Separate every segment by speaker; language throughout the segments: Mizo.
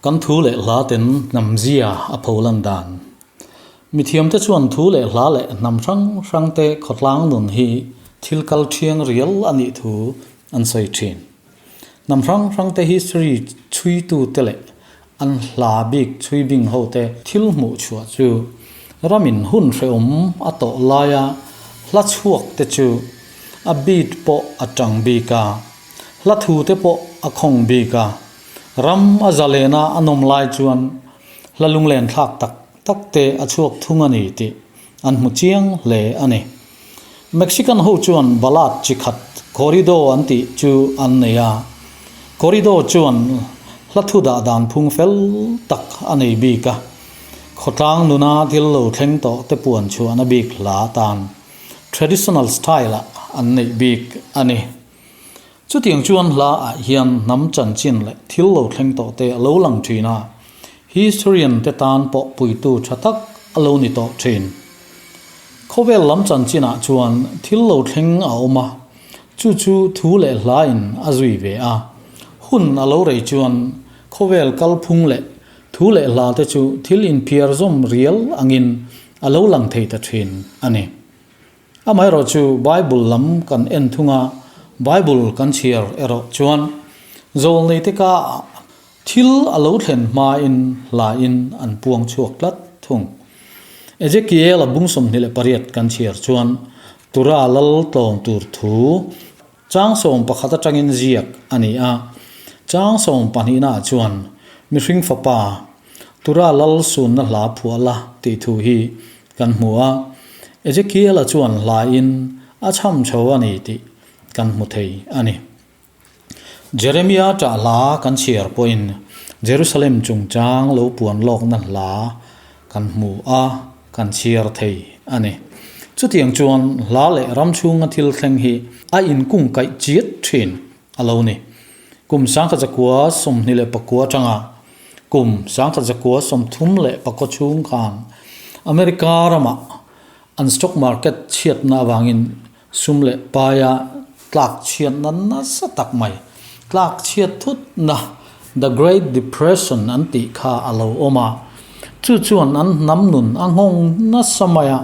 Speaker 1: Kan thu leh hla ten hnam zia a pholan dan. Mithiamte chuan thu leh hla leh hnam hrang hrangte khawtlang nun hi thil kal thiang rial a nih thu an sawi thin. Hnam hrang hrangte history chhuitute leh an hla bik chhui bing hote thil hmuh chhuah chu ramin hun hrehawm a tawh laia hla chhuak te chu a beat pawh a tang bik a, hla thu te pawh a khawng bik a, ram a zalena a nawm lai chuan hla lunglen thlak tak tak te a chhuak thung a ni tih an hmu chiang hle a ni. Mexican ho chuan ballad chi khat corrido an tih chu an nei a, corrido chuan hla thu dah dan phung fel tak a nei bik a, khawtlang nuna thil lo thleng tawh te puan chhuahna bik hla tan traditional style ah an neih bik a ni. Chutiang chuan hla ah hian hnam chanchin leh thil lo thleng tawh te a lo lang thin a, historian te tan pawh puitu tha tak a lo ni tawh thin. Khawvel lam chanchin ah chuan thil lo thleng a awm a, chu chu thu leh hla in a zui ve a. Hun a lo rei chuan khawvel kalphung leh thu leh hla te chu thil inphiar zawm rial angin a lo lang thei ta thin a ni. Amaherawh chu Bible lam kan en thung a, Bible kan chhiar erawh chuan zawlneite ka thil a lo thlen hmain hlain an puang chhuak tlat thung. Ezekiel-a bung 28 kan chhiar chuan Tura lal tlawm tur thu chang 11 atangin ziak a ni a, chang sawmpahnihnaah chuan mihring fapa Tura lal sunna hla phuah la tih thu hi kan hmu a, Ezekiel-a chuan hlaiin a chham chho a ni tih kan hmu thei a ni. Jeremia ṭah hla kan chhiar pawhin Jerusalem chungchang lo puan lawkna hla kan hmu a, kan chhiar thei a ni. Chutiang chuan hla leh ram chhunga thil thleng hi a inkungkaih chiat ṭhin a lo ni. Kum 1929 atanga kum 1934 chhung khan America ramah an stock market chhiatna avangin sum leh paia tlak chhiatna nasa tak mai, tlak chhiat thutna, The Great Depression an tih kha a lo awm a. Chu chuan an hnam nun a nghawng nasa mai a,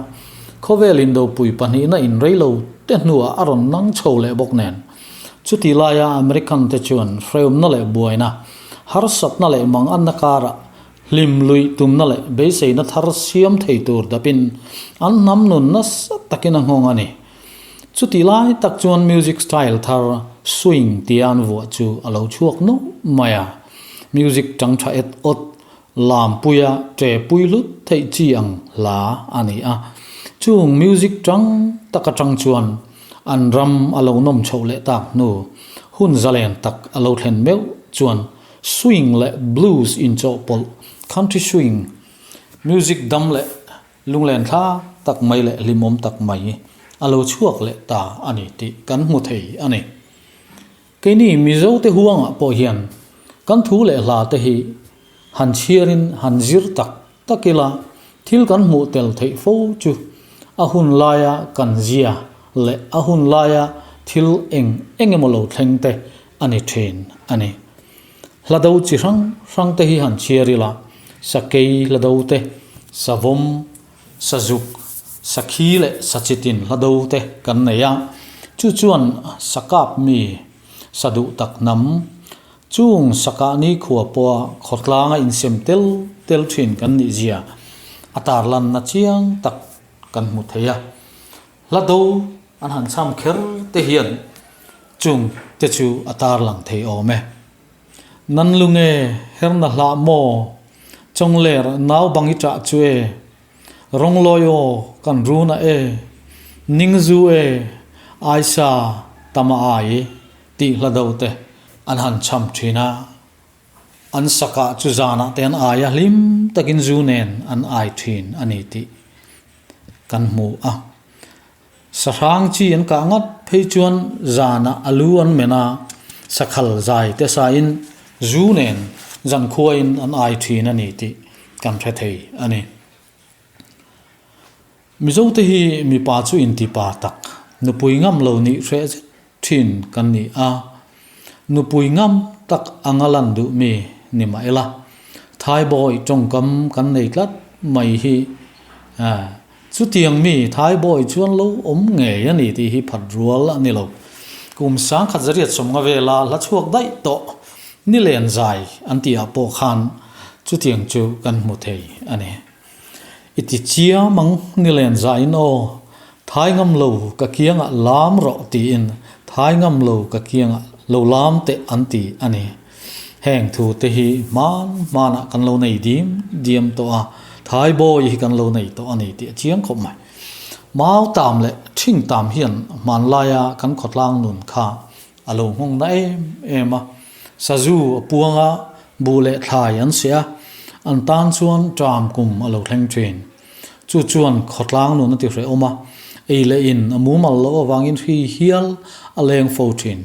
Speaker 1: khawvel indopui pahnihna inreilo te hnuah a rawn nang chho leh bawk nen. Chuti laia American te chuan hreumna leh buaina, harsatna leh manganna karah hlim luih tumna leh beiseina thar siam thei tur dapin an hnam nun nasa takin a nghawng a ni. Chuti lai tak chuan music style thar swing tia an vuah chu a lo chhuak nawk mai a, music tang tha et awt, lampuia ṭe pui hlut theih chi ang hla a ni a. Chung music tang tak atang chuan An ram a lo nawm chhoh leh tak hnu, hun zalen tak a lo thlen meuh chuan swing leh blues inchawhpawlh, country swing, music dam leh lunglen thla tak mai leh hlimawm tak mai a lo chhuak leh ta a ni tih kan hmu thei a ni. Keini Mizote huangah pawh hian kan thu leh hla te hi han chhiarin han zir tak tak ila, thil kan hmuh tel theih fo chu a hun laia kan zia leh a hun laia thil eng eng emaw lo thleng te a ni thin a ni. Hla do chi hrang hrang te hi han chhiar ila, sakei hla do te, savawm, sazuk, sakhi leh sachitin hla do te kan nei a, chu chuan sakap mi, saduh tak hnam, Chung sakah ni khua pawha khawtlanga insem tel tel thin kan nih zia a tarlanna chiang tak kan hmu thei a. Hla do an han chham kher te hian chung te chu a tarlang thei awm e. Nan lunge herna hlah maw, chawngler nau bang i ṭah chu e, rawnglawi aw kan runa e, ningzu e, aisa tama ai. Tih hla do te an han chham thin a, an sakah chu zanah te an ai a, hlim takin zu nen an ai thin a ni tih kan hmu a. Sahrang chi an kah ngat phei chuan zanah a lu an men a, sakhal zai te sain zu nen zankhuain an ai thin a ni tih kan hre thei a ni. Mizote hi mipa chu intipa tak, nupui ngam lo nih hreh zet thin kan ni a, nupui ngam tak anga lan duh mi ni mah ila. Thaibawi tawngkam kan nei tlat mai hi chutiang mi Thaibawi chuan lo awm ngei a ni tih hi phat rual a ni lo. Kum sangkhat zariat sawmnga vela hla chhuak daih tawh nilen zai an tihah pawh khan chutiang chu kan hmu thei a ni. I ti chiam ang nilen zaiin aw, thai ngam lo ka kiangah lam rawh tiin thai ngam lo ka kiangah lo lam teh an ti a ni. Heng thu te hi hman hmanah kan lo nei dim diam tawh a, thai bawi hi kan lo nei tawh a ni tih a chiang khawp mai. Mau tam leh thing tam hian hmanlaia kan khawtlang nun kha A lo nghawng na em em a, sazu a puang a, buh leh thlai an seh a, an tan chuan ṭam kum a lo thleng ṭhin. Chu chuan khawtlang nun a ti hrehawm a, ei leh in a mumal loh avangin hri hial a leng fo ṭhin.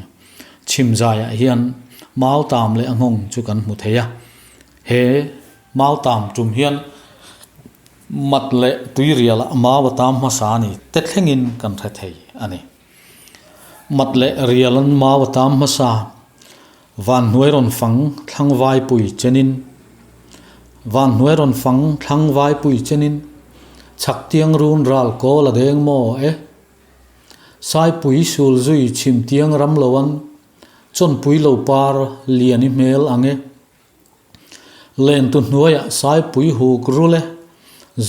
Speaker 1: Chhim zaiah hian mau tam leh a nghawng chu kan hmu thei a, he mau tam ṭum hian mat leh tuirialah mau a tam hmasa a ni te thlengin kan hre thei a ni. Mat leh rial an mau a tam hmasa. Van hnuai rawn fang thlang vaipui chenin Van hnuai rawn fang thlang vaipui chenin Chhak tiang run ral kawl a deng maw e Saipui sul zui chhim tiang ram lo an Chawnpui lo par lian i hmel ang e. Lentu hnuaiah Saipui huk rul e,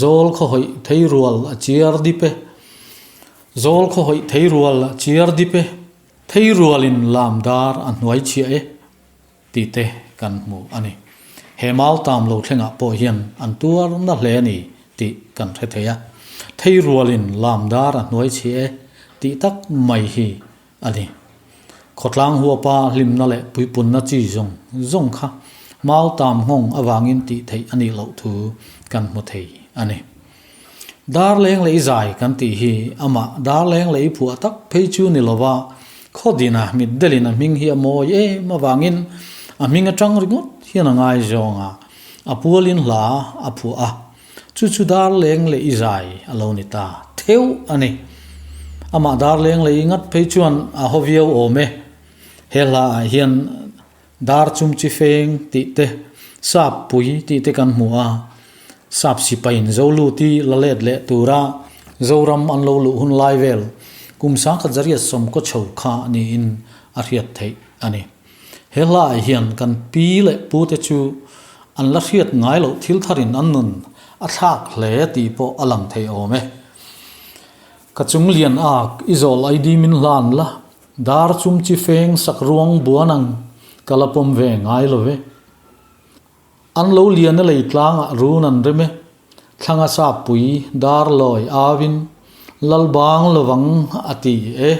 Speaker 1: Zawl khaw hawih thei rual a chiar dip e, Zawl khaw hawih thei rual a chiar dip e, Thei rualin lam dar a hnuai chhiah e, tih te kan hmu a ni. He mau tam lo thlengah pawh hian an tuar na hle a ni tih kan hre thei a. Thei rualin lam dar a hnuai chhiah e tih tak mai hi a ni. Khawtlang huapa hlimna leh puipunna chi zawng zawng kha mau tam nghawng avangin tih theih a nih loh thu kan hmu thei a ni. Dar leng leh i zai kan tih hi amah dar leng leh i phuah tak phei chu ni lova khaw dina mitdelin a hming hi a mawi em avangin a hming atang ringawt hian a ngai zawng a, a pualin hla a phuah a. Chu chu dar leng leh i zai a lo ni ta theuh a ni. Amah dar leng leh i ngat phei chuan a haw viau awm e. He hla ah hian dar chum chi feng tih te, sap pui tih te kan hmu a. Sap sipain zo lut i la let leh tura Zoram an lo luh hun lai vel kum sangkhat zariat sawmkaw chho kha niin a hriat theih a ni. He hlaah hian kan pi leh pute chu an la hriat ngai loh thil tharin an nun a thlak hle tih pawh a lang thei awm e. Ka chung lian ak i zawl ID min hlan la, dar chum chi feng sak ruang buan ang ka la pawm ve ngai lo ve. An lo lian a lei tlangah run an rem e, thlanga sappui dar lawi auin lal bang lovang a ti e.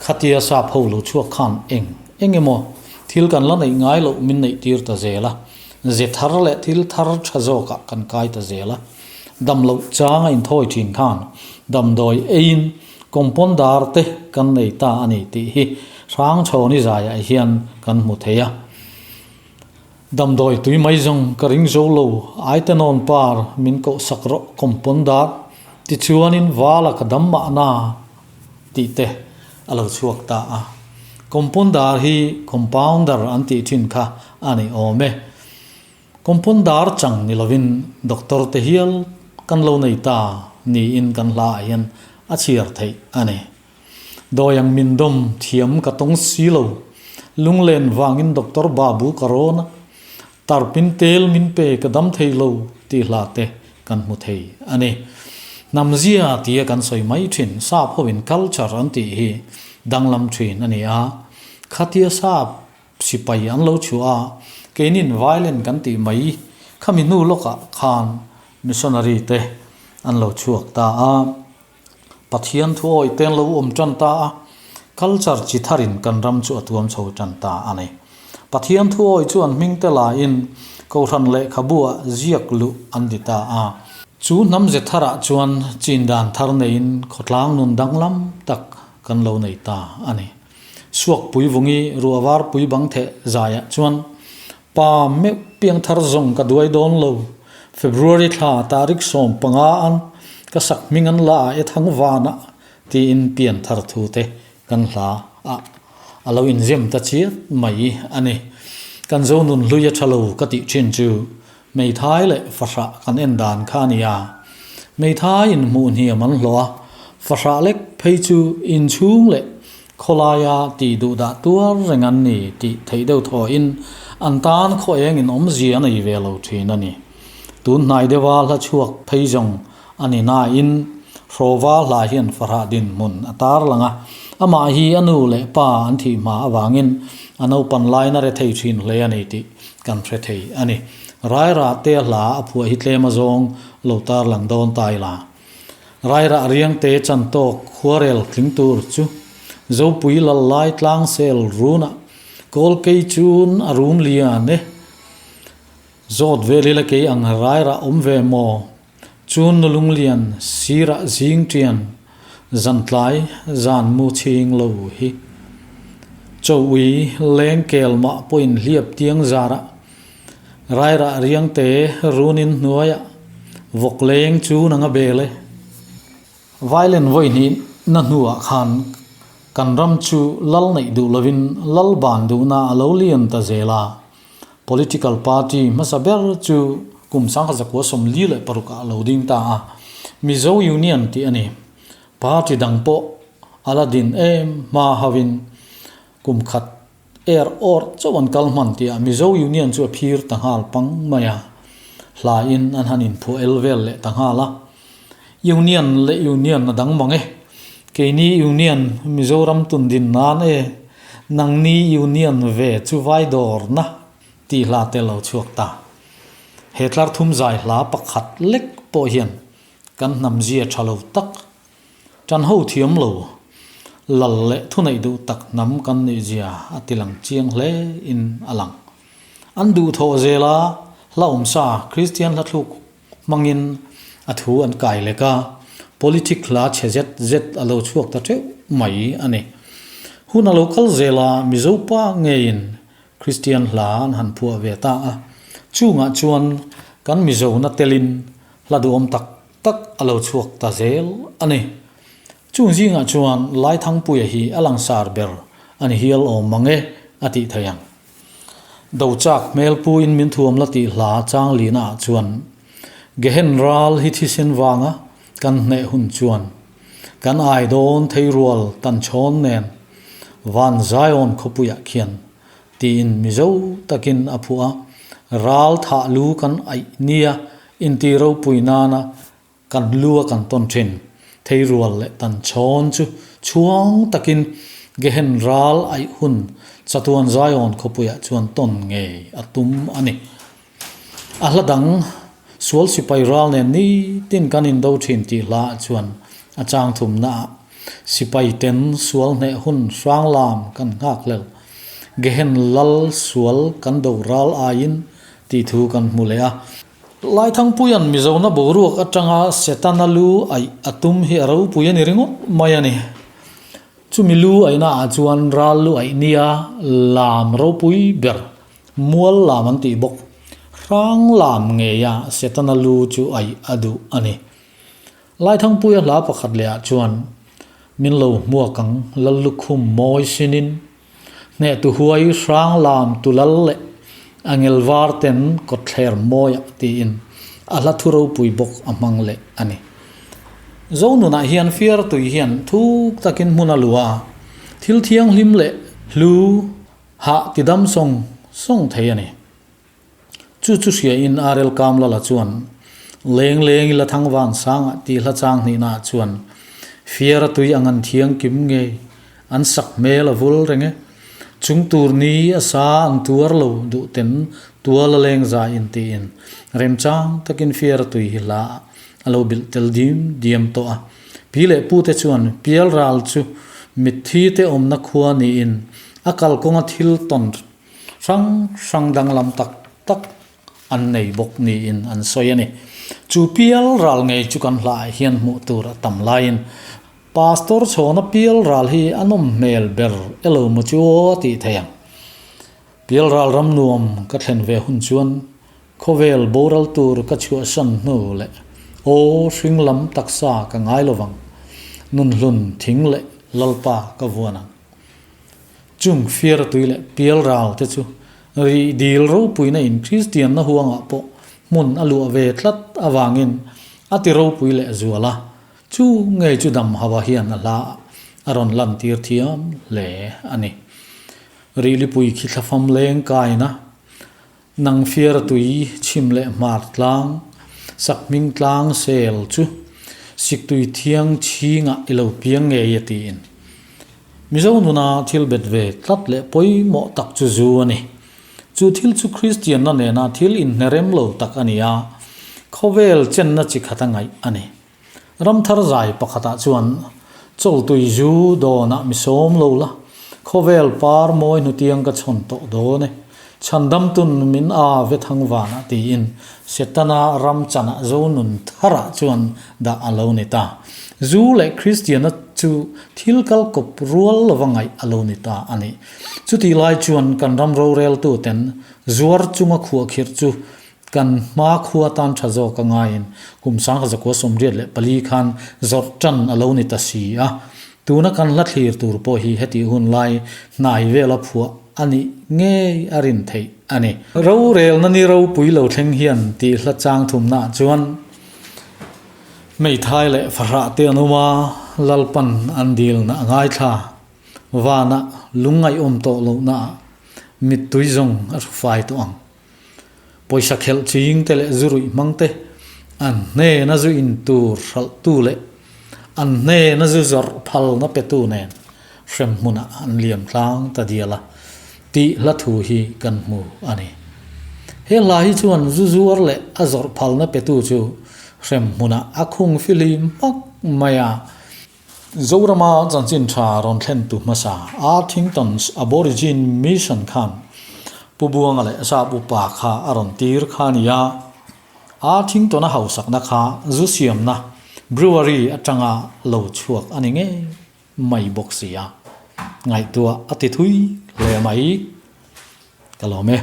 Speaker 1: Khatia sap ho lo chhuak khan eng eng emaw thil kan la neih ngai loh min neih tir ta zel a, ze thar leh thil thar tha zawkah kan kai ta zel a. Dam loh chang a inthawi thin khan damdawi eiin compounder te kan nei ta a ni tih hi Hrangchhawni zaiah hian kan hmu thei a. Damdawi tui mai zawng ka ring zo lo, Aitenawn par min koh sak rawh compounder tichuanin vala ka dam mahna tih te a lo chhuak ta a. Compounder hi compounder an tih thin kha a ni awm e. Compounder chang ni lovin doctor te hial kan lo nei ta niin kan hlaah hian a chhiar theih a ni. Dawi ang min dawm thiam ka tawng si lo. Lunglen vangin Doctor Babu ka rawn a, tarpin tel min pe ka dam thei lo tih hla te kan hmu thei a ni. Hnamzia tia kan sawi mai thin, sap hovin culture an tih hi danglam thin a ni a. Khatia sap sipai an lo chhuah a, keinin violent kan tih mai khami hnu lawkah khan missionary te an lo chhuak ta a. Pathian thu awih te an lo awm tan ta a, culture chi tharin kan ram chu a tuam chho tan ta a ni. Pathian thu awih chu an hming te laiin Kohhran lehkhabuah ziak luh an ni ta a. Chu hnam ze tharah chuan chin dan thar neiin khawtlang nun danglam tak kan lo nei ta a ni. Suakpui vungi ruah varpui bang theh zaiah chuan Pa meuh piang thar zawng ka duai dawn lo. February thla tarik 15 an ka sak hming an la a e thang vanah tiin pian thar thu te kan hla a a lo inzem ta chiat mai a ni. Kan zo nun hlui a tha lo ka tih thin chu hmeithai leh fahrah kan en dan kha a nia. Hmeithai in hmuh hniam an hlawh a, fahrah lek phei chu inchhung leh khawlaia tih duh dah tuar reng an ni tih theih deuh thawhin an tan khaw eng in awmzia a nei ve lo thin a ni. Tun hnai deuha hla chhuak phei zawng a ni nain Hrawva hla hian fahrah dinhmun a tar lang a, amah hi a nu leh pa an thih hma avangin a naupan lain a re thei thin hle a ni tih kan hre thei a ni. Rairah te hla a phuah hi tlem azawng lo tar lang dawn ta ila. Rairah riangte chan tawk khuarel tling tur chu Zopui lal lai tlang sel runah Kawlkei chun a rum lian e. Zawt vel ila kei ang rairah awm ve maw? Chun nu lunglian sirah zing ṭian zantlai zan mu chhing lo hi. Chaw ui leng kel mah pawhin hliap tiang zarah rairah riangte runin hnuaiah vawk leng chu nang a bel e. Violent vawi hnih na hnuah khan kan ram chu lal neih duh lovin lal ban duhna a lo lian ta zel a. Political party hmasa ber chu kum 1946 ah lo ding ta a, Mizo Union tih a ni. Party dang pawh a la din em hma hovin kum khat er awrh chauh an kal hman tih ah Mizo Union chu a phir ta nghal pang mai a, hla in an han inphuah el vel leh ta nghal a. Union leh Union a dang mang e. Keini Union Mizoram tun din nan e. Nangni Union ve chu vai dawrna tih hla te lo chhuak ta. He tlar thum zai hla pakhat lek pawh hian kan hnam zia tha lo tak, tan ho thiam lo, lal leh thuneih duh tak hnam kan nih zia a ti lang chiang hle in a lang. An duhthawh zela hla awmsa Kristian hla thluk hmangin a thu an kai lek a, politic hla chhe zet zet a lo chhuak ta teuh mai a ni. Hun a lo kal zel a, Mizo pa ngeiin Kristian hla an han phuah ve ta a, chungah chuan kan Mizona telin hla duhawm tak tak a lo chhuak ta zel a ni. Chung zingah chuan Laithangpuia hi a langsar ber a ni hial awm mang e a tih theih ang. Dochak hmelpuiin min thuam la tih hla chang lina ah chuan Gehen ral hi thisen vanga kan hneh hun chuan kan ai dawn thei rual tan chhawn nen van Zion khawpuiah khian tiin Mizo takin a phuah a, ral thah lu kan aih nia inti ropui nana Kan lu a kan tawn thin. Theirual leh tan chhawn chu chhuang takin Gehen ral aih hun chatuan Zion khawpuiah chuan tawn ngei a tum a ni. A hla dang, Sual sipai ral nen nitin kan indo thin tih hlaah chuan a chang thumnaah sipai ten sual hneh hun hrang lam kan nghak hlel. Gehen lal sual kan do ral aiin tih thu kan hmu leh a. Laithangpuia'n Mizona boruak atanga Setana lu aih a tum hi a ropui a ni ringawt mai a ni. Chumi lu aihna ah chuan ral lu aih nia lam ropui ber, mual lam an tih bawk. Hrang lam ngeia Setana lu chu aih a duh a ni. Laithangpuia hla pakhat leh ah chuan min lo hmuak ang Lallukhum mawi sinin Hnehtu huai hrang lam tu lal leh a ngel var ten kawtthler mawiah tiin a hla thu ropui bawk a hmang leh a ni. Zonunah hian fiartui hian thuk takin hmun a luh a, thil thianghlim leh hlu hah tidam sawng sawng thei a ni. Chu chu hriain RL Kamlala chuan, Leng leng ila thang van sangah tih hla chang hnihnaah chuan Fiara tui ang an thiang kim ngei, an sak hmel a vul reng e. Chung tur ni a sa an tuar lo duh ten tual a leng zai in tiin remchang takin Fiara tui hi hla a lo bilh tel dim diam tawh a. Pi leh pu te chuan Pialral chu mitthi te awmna khua niin a kalkawnga thil tawn hrang hrang danglam tak tak an nei bawk niin an sawi a ni. Chu pial ral ngei chu kan hlahah hian hmuh tur a tam laiin Pastor chhawna pial ral hi a nawm hmel ber elo maw chu aw a tih theih ang. Pial ral ram nuam ka thlen ve hun chuan khawvel boral tur ka chhuahsan hnu leh aw hring lam taksa ka ngai lovang, nunhlun thing leh Lalpa ka vuan ang. Chung fiara tui leh pial ral te chu Rih dil ropuina in Kristianna huangah pawh hmun a luah ve tlat avangin a ti ropui leh zual a, chu ngei chu dam hauha hian a hla a rawn lantir thiam hle a ni. Rihlipui khi thlafam leng kaina Nang fiara tui chhim leh hmar tlang, sakhming tlang sel chu siktui thiang chhingah i lo piang ngei a tiin. Mizo nuna thil bet ve tlat leh pawimawh tak chu zu a ni. Chu thil chu Kristianna nena thil inhnerem lo tak a ni a, khawvel chenna chi khat a ngaih a ni. Ramthar zai pakhatah chuan chawltui zu dawnah mi sawm lo la, khawvel par mawi hnutiang ka chhawn tawh dawn e, chhandamtun min a ve thang vanah tiin Setana ram chanah zo nun tharah chuan dah a lo ni ta. Zu leh Kristiana chu thil kal kawp rual lova ngaih a lo ni ta a ni. Chutih lai chuan kan ram roreltuten zuar chunga khuahkhirh chu Kan hma khua tan tha zawk a ngaiin kum sangha zakua 84 khan zawrh tan a lo ni ta si a, tuna kan hla thlir tur pawh hi hetih hun lai hnai vela phuah a nih ngei a rin theih a ni. Rorelna ni ropui lo thleng hian tih hla chang thumnaah chuan hmeithai leh fahrah te an awm a, Lalpan an dilna a ngaithla. Vanah lungngaihawm tawh lohnaah mittui zawng a hru fai tawh ang. Pawisa khelh ching te leh zu ruih hmang te, an hnena zu in tur hralhtu leh an hnena zu zawrh phalna petu nen hrem hmunah an liam tlang ta dial a tih hla thu hi kan hmu a ni. He hla hi chuan zu zuar leh a zawrh phalna petu chu hrem hmunah a khung fihlim hmak mai a. Zorama chanchin tha rawn thlentu hmasa Arthington's Aborigine Mission khan Pu Buanga leh Sap upa kha a rawn tir kha a ni a. Arthington-a hausakna kha zu siamna brewery atanga lo chhuak a ni ngei mai bawk si a, ngaihtuah a ti thui hle mai. Ka lawm e.